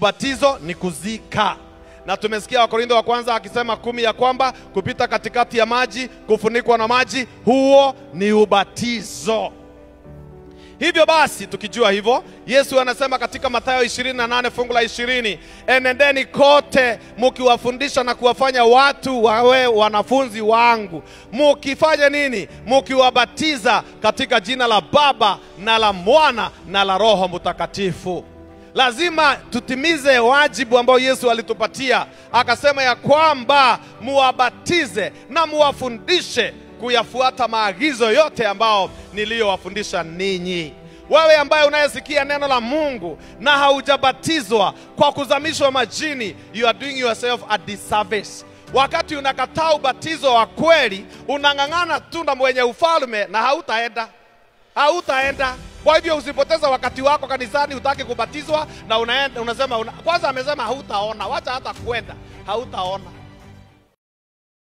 Ubatizo ni kuzika. Na tumesikia Wakorintho wa kwanza akisema 10 ya kwamba kupita katikati ya maji, kufunikwa na maji, huo ni ubatizo. Hivyo basi tukijua hivyo, Yesu anasema katika Mathayo 28 fungu la 20, enendeni kote mkiwafundisha na kuwafanya watu wawe wanafunzi wangu. Mukifanya nini? Mkiwabatiza katika jina la Baba na la Mwana na la Roho Mtakatifu. Lazima tutimize wajibu ambao Yesu alitupatia. Akasema ya kwamba muwabatize na muwafundishe kuyafuata maagizo yote ambao niliyowafundisha ninyi. Wewe ambaye unayesikia neno la Mungu na haujabatizwa kwa kuzamishwa majini, you are doing yourself a disservice. Wakati unakataa ubatizo wa kweli, unang'ang'ana tu na mwenye ufalme na hautaenda. Hautaenda. Kwa hivyo usipoteza wakati wako kanisani utaki kubatizwa na unaenda unasema kwanza amesema hautaona, wacha hata kwenda, hautaona.